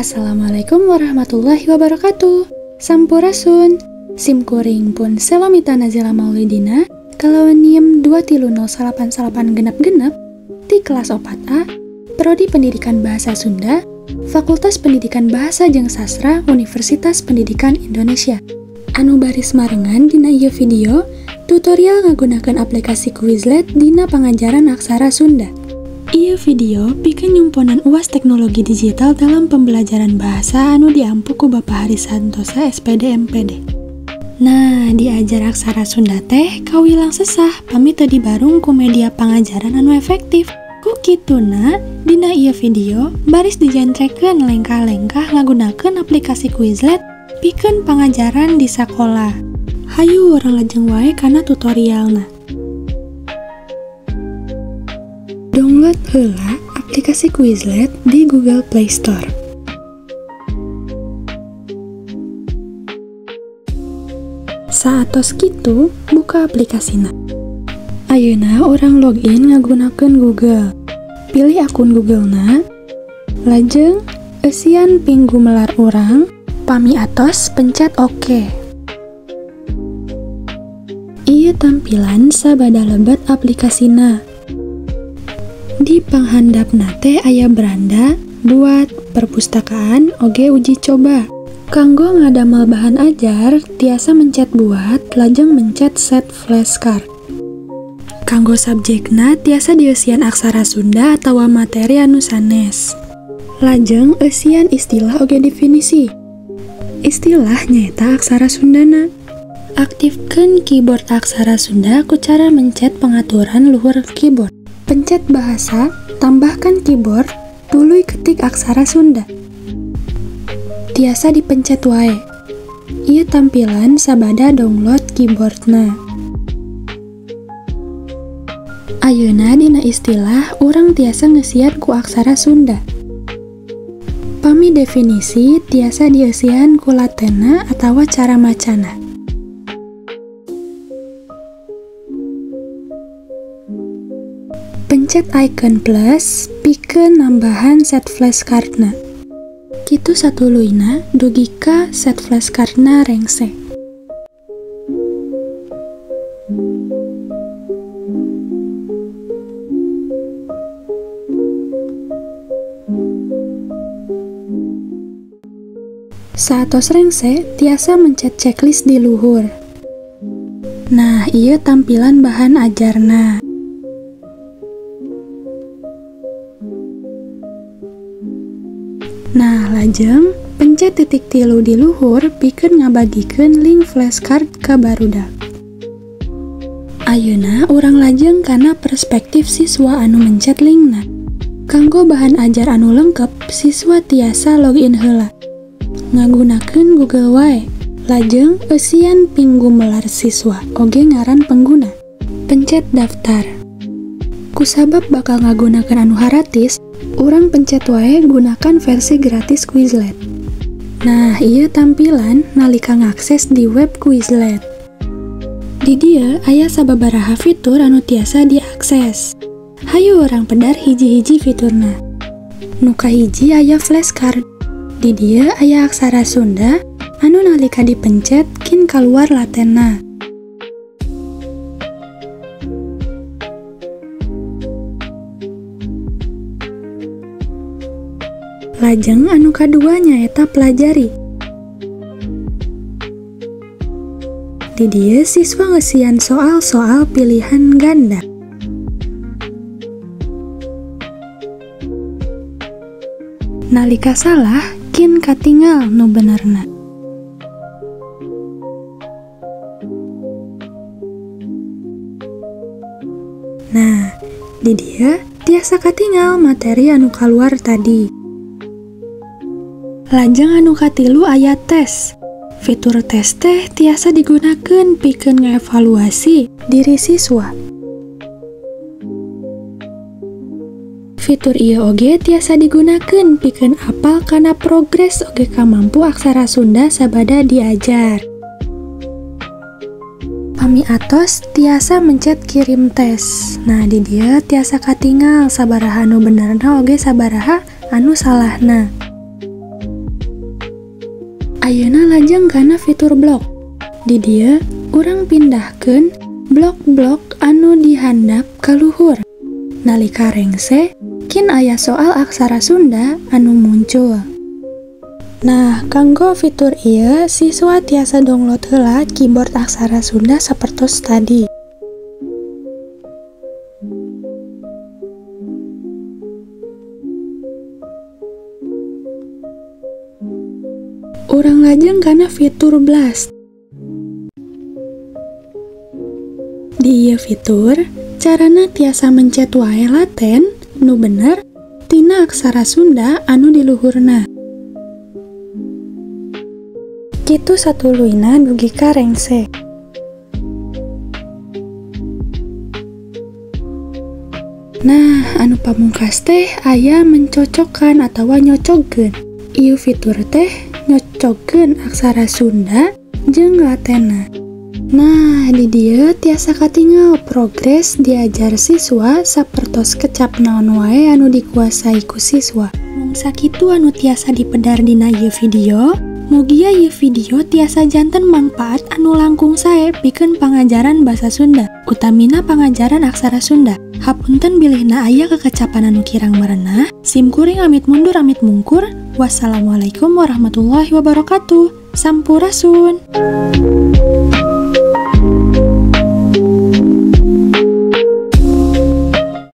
Assalamualaikum warahmatullahi wabarakatuh. Sampurasun. Simkuring pun Selomita Nazila Maulidina kalawan NIM 23099 genep-genep di kelas 4A Prodi Pendidikan Bahasa Sunda, Fakultas Pendidikan Bahasa jeung Sastra Universitas Pendidikan Indonesia. Anu baris marengan dina ieu video tutorial ngagunakeun aplikasi Quizlet dina pangajaran aksara Sunda. Ieu video pikeun nyumponan UAS teknologi digital dalam pembelajaran bahasa anu diampu ku Bapak Hari Santosa SPD MPD. Nah, diajar aksara Sunda teh kawilang sesah pami teu dibarung ku media pangajaran anu efektif. Ku kituna, dina ieu video baris dijentrekeun lengkah-lengkah ngagunakeun aplikasi Quizlet pikeun pangajaran di sakola. Hayu urang lajeng wae kana tutorialna. Download heula aplikasi Quizlet di Google Play Store. Saatos kitu, buka aplikasina. Ayeuna urang login ngagunakeun Google. Pilih akun Google-na, lajeng eusian ping gumelar urang, pami atos pencet OK. Ieu tampilan sabada lebet aplikasina. Di panghandapna teh aya beranda buat perpustakaan oge uji coba. Kanggo ngadamel bahan ajar tiasa mencet buat lajeng mencet set flashcard. Kanggo subjekna tiasa dieusian aksara Sunda atawa materi anu sanes. Lajeng eusian istilah oge definisi. Istilah nyaeta aksara Sundana. Aktifkeun keyboard aksara Sunda ku cara mencet pengaturan luhur keyboard. Pencet bahasa, tambahkan keyboard, tuluy ketik aksara Sunda. Tiasa dipencet wae. Ieu tampilan sabada download keyboardna. Ayeuna dina istilah urang tiasa ngeusian ku aksara Sunda. Pami definisi tiasa dieusian ku latenna atawa cara macana. Pencet icon plus, pikeun nambahan set flashcardna. Kitu satuluyna dugi ka set flashcardna rengse. Saatos rengse tiasa mencet checklist di luhur. Nah, ieu tampilan bahan ajarna. Nah, lajeng pencet titik tilu di luhur pikeun ngabagikeun link flashcard ka barudak. Ayeuna urang lajeng kana perspektif siswa anu mencet linkna. Kanggo bahan ajar anu lengkep, siswa tiasa login heula. Ngagunakeun Google wae. Lajeng eusian ping gumelar siswa oge ngaran pengguna. Pencet daftar. Kusabab bakal ngagunakeun anu haratis, urang pencet wae gunakan versi gratis Quizlet. Nah, ieu tampilan nalika ngakses di web Quizlet. Di dieu aya sababaraha fitur anu tiasa diakses. Hayu urang pedar hiji-hiji fiturna. Nu kahiji aya flashcard. Di dieu aya aksara Sunda anu nalika dipencet kin kaluar latenna. Lajeng anu kadua nyaeta pelajari. Di dieu siswa ngeusian soal-soal pilihan ganda. Nalika salah, kin katingal nu benerna. Nah, di dieu tiasa katingal materi anu kaluar tadi. Lajeng anu katilu aya tes. Fitur tes teh tiasa digunakeun pikeun ngevaluasi diri siswa. Fitur ieu oge tiasa digunakeun pikeun apal kana progres oge kamampu aksara Sunda sabada diajar. Pami atos tiasa mencet kirim tes. Nah, di dieu tiasa katingal sabaraha anu benerna oge sabaraha anu salahna. Ayeuna lajeng kana fitur blok. Di dieu urang pindahkeun blok-blok anu dihandap ka luhur. Nalika rengse, kin aya soal aksara Sunda anu muncul. Nah, kanggo fitur ieu siswa tiasa download heula keyboard aksara Sunda sapertos tadi. Urang lajeng kana fitur blast. Di ieu fitur, carana tiasa mencet wae laten nu bener tina aksara Sunda anu di luhurna. Kitu satuluyna dugi ka rengse. Nah, anu pamungkas teh aya mencocokkan atawa nyocogkeun. Ieu fitur teh nyocogkeun aksara Sunda jeung latenna. Nah, di dieu tiasa katingal progres diajar siswa sapertos kecap naon wae anu dikuasai ku siswa. Mung sakitu anu tiasa dipedar dina ieu video. Mugia ieu video tiasa janten mangpaat anu langkung sae pikeun pangajaran basa Sunda, utamina pangajaran aksara Sunda. Hapunten bilihna aya kekecapan anu kirang merenah. Sim kuring amit mundur amit mungkur. Wassalamualaikum warahmatullahi wabarakatuh. Sampurasun.